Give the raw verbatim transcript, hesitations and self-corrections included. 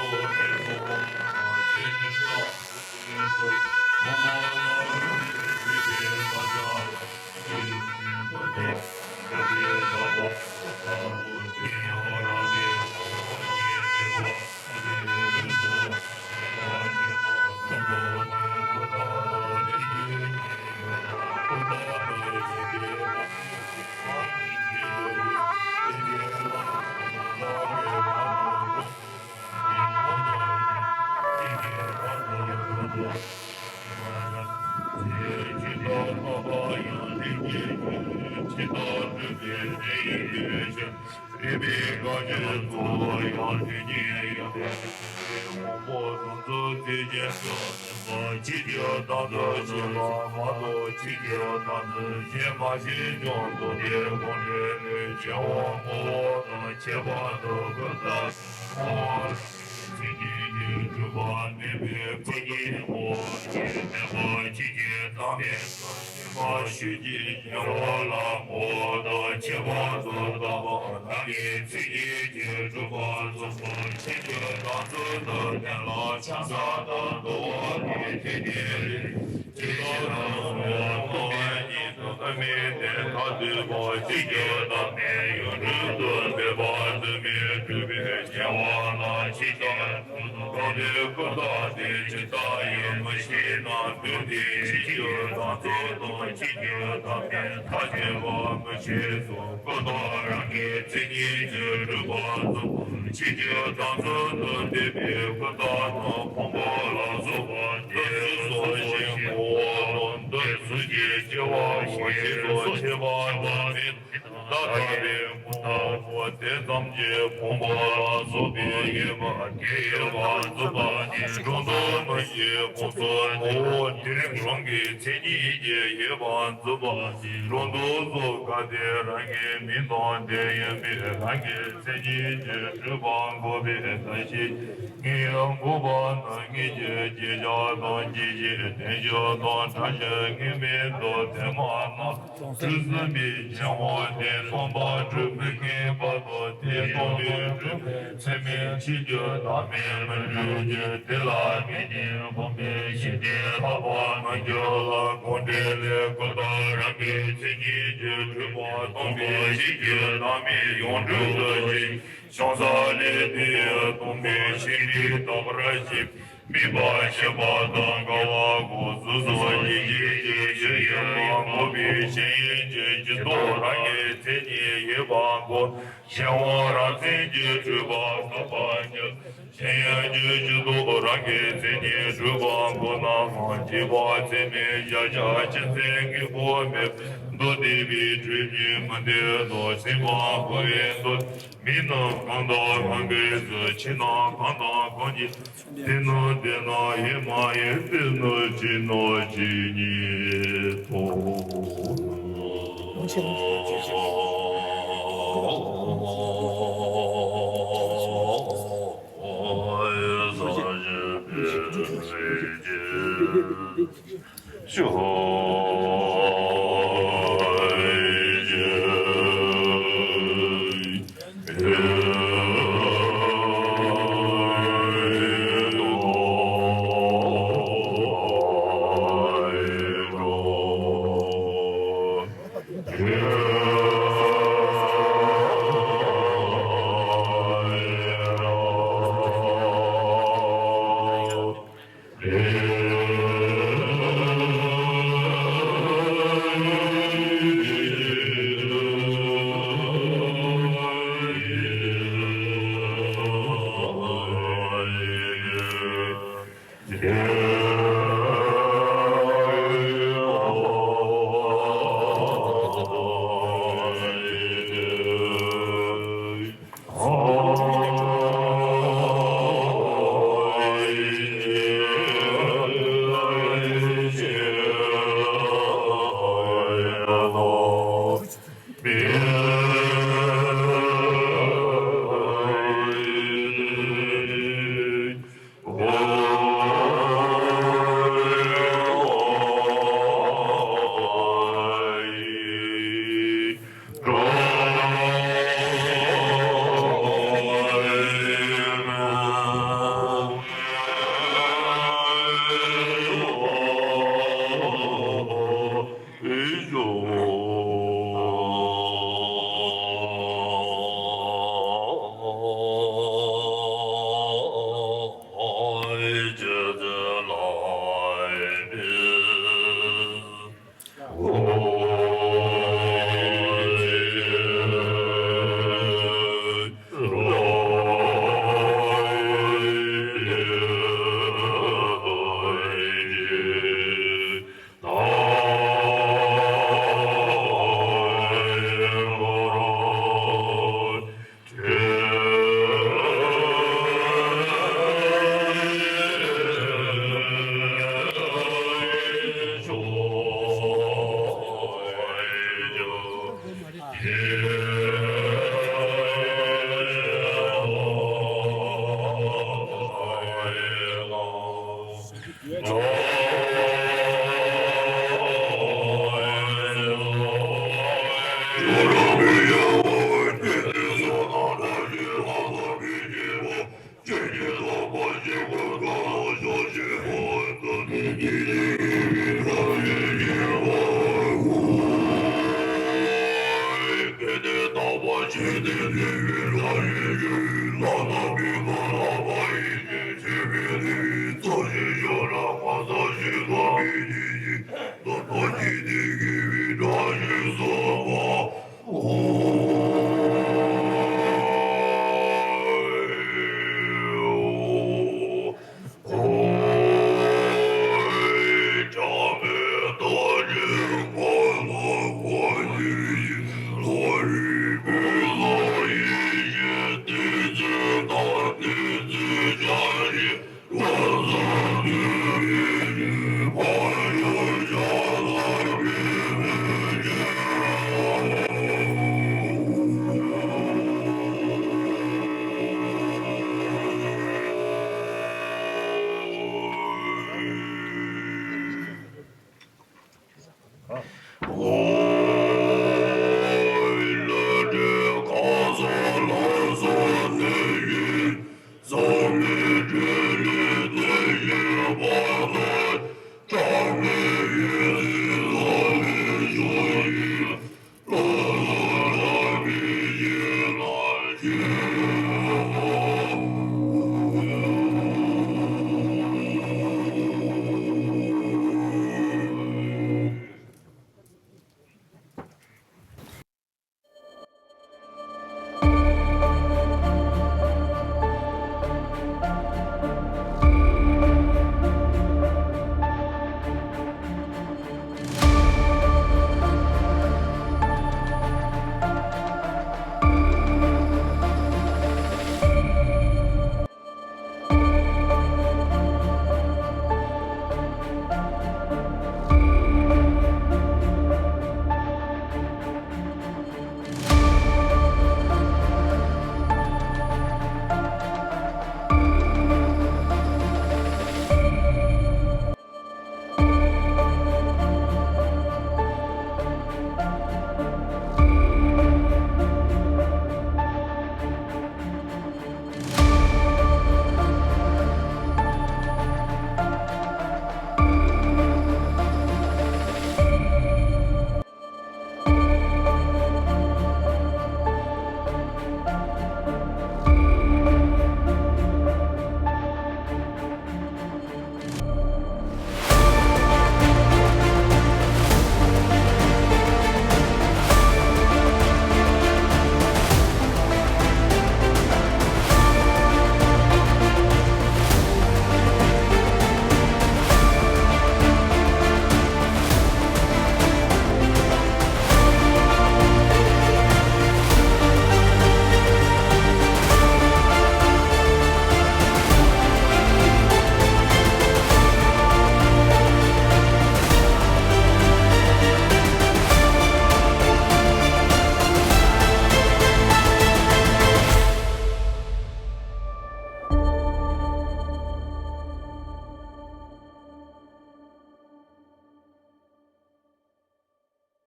ད་ལྟ་བའི་དེ་ཙམ་གྱིས་ཕོངས་པ་ལ་སོགས་པའི་ཡོད་པ་དེ་ཡོད་པར་རྫོགས་པ་ནི་སྒྲོ་འདོགས་མ་བཅད་ཁོང་ཚོ་ངོ་བོ་དེ་རིང་རང་གི་མཚན་ཉིད་ཀྱིས་ཡོད་པར་རྫོགས་པ་ནི་སྒྲོ་འདོགས་སོ། གལ་ཏེ་རང་གི་མིང་དང་དེ་ཡིན་པའི་རང་གི་མཚན་ཉིད་ཀྱིས་གྲུབ་པ་འགོག་པའི་བརྡ་ཆད་ངེས་འགོག་པ་ན། ངེས་ཀྱི་རྗེས་འཇོག་དང་རྗེས་ཀྱི་དོན་འཇོག་དང་བྲལ་འཇོག་ངེས་མེད་དུ་དེ་མ་ན། དུས་གསུམ་པའི་སྤྱི་དབང་དེ་སྟོང་པ་གྲུབ་མི་ངེས་པ་དང་། དེ་སྟོང་པའི་གྲུབ་པའི་ཚད་མས་ཕྱིས་འགྱུར་བདག་མེད་མི་འགྲུབ་ཀྱི། དེ་ལ་མི་ཉན་ཕོངས་པའི་ཞི་བདེ་ལྷག་པར་མི་འགྱུར་ལ། དགོངས་འགྲེལ་ལས། ཀུན་བརྟགས་རང་གི་མཚན་ཉིད་ཀྱིས་གྲུབ་པ་སྟོང་པའི་ཕྱིས་འགྱུར་བདག་མེད་ཡོངས་གྲུབ་ཏུ་བཞེད། ཤོང་ས་ལས་དེ་སྟོང་པའི་ཕྱིར་དེ་རྟག་པར་བཞེད། དམིགས་པ་ཤེས་པ་དང་འགལ་བ་གོ་ཚུལ་སོགས་ཀྱི་ཡིད་ཀྱི་ཡུལ་ཡིན་པ་འགོག་པའི་ཞེན་ཡུལ་གྱི་སྤྱི་ལྡོག་རང་གི་མཚན་ཉིད་ཡོད་པ་འགོག་གཞན་དབང་རང་མཚན་གྱིས་གྲུབ་པ་རྟོགས་པར་འགྱུར། ཞེན་ཡུལ་གྱི་སྤྱི་ལྡོག་རང་གི་མཚན་ཉིད་གྲུབ་པ་འགོག་ནའང་། སྐྱེ་བ་ཚད་མེད་གཞལ་བྱ་ཅན་མཚན་གྱི་གོ་མེད་མདོ་སྡེ་པའི་ཁྲོད་ཉིད་མི་འདོད་དོ། སེམས་པ་འགོག་པའི་མདོ། མིན་ནམ་གང་དང་གང་གིས་སུ། ཕྱིན་ནམ་གང་དང་གང་གིས། དེ་ནི་དེ་ན་ཡོད་མ་ཡིན། དེ་ནི་ཅི་ནོ་ཇི་སྙེད་དོ།